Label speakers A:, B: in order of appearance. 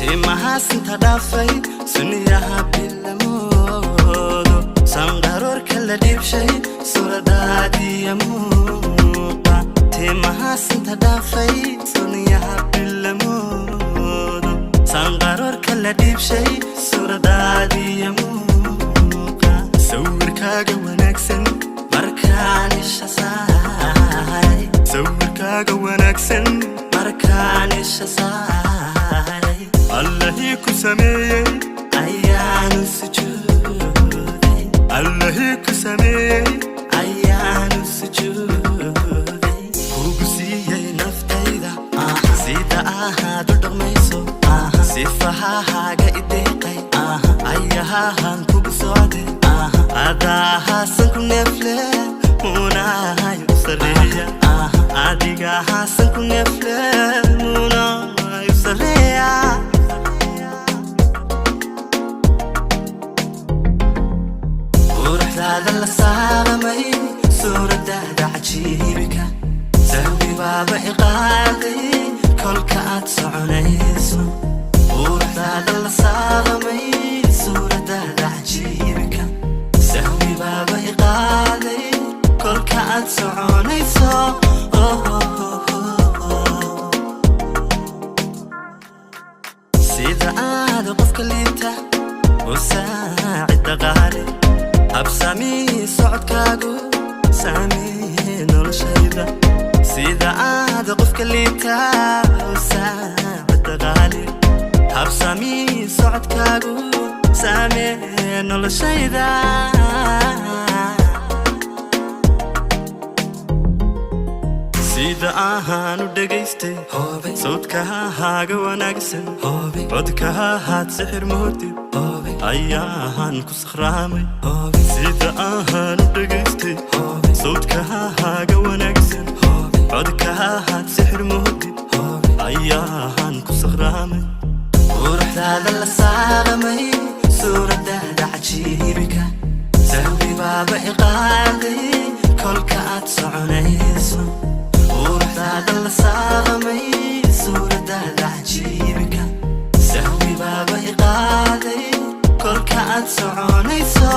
A: Timahaasinta dhaafay, suniyaha bilamoodo, sanqaroorka la dhiibshay, suuradaadiya muuqa. Timahaasinta dhaafay, suniyaha bilamoodo, sanqaroorka la dhiibshay, suuradaadiya muuqa. Sawirkaaga wanaagsan markaan isha saaray, sawirkaaga wanaagsan markaan isha saaray,
B: Allahii ku sameeyey
A: ayaanu sujuuday.
B: Allahii ku sameeyey
A: Ayaanu sujuuday, kugu siiyey naftayda. Sida ahaad u dhaqmayso, sifahahaaga ideeqay, ayahahan kugu socde, adahaasan ku neefle, munahay u sareeya. Adigahaasan ku neefle, munahay u sareeya. Quruxdaada la saalamay, suuradaada cajiibka, sahwi baaba iqaaday kolka aad soconayso. Quruxdaada la saalamay, suuradaada cajiibka, sahwi baaba iqaaday kolka aad soconayso. Oh, oh, oh, oh. Sida aad qofka liita u saacid dhaqaale, habsamii socodkaagu saamee noloshayda. Sida aad qofka liita u saacid dhaqaale, habsamii socodkaagu saamee noloshayda.
B: Sida ahaan u dhegaystay sawdkahaaga wanaagsan, codkahahaad sixir moodid, ayaahan ku sakhraamay. Sida ahaan u dhegaystay sawdkahaaga wanaagsan, codkahahaad sixir moodid, ayaahan ku sakhraamay.
A: Quruxdaada la saalamay, suuradaada cajiibka, sahwi baaba iqaaday kolka aad soconayso. Quruxdaada la saalamay, suuradaada cajiibka, sahwi baaba iqaaday kolka aad soconayso.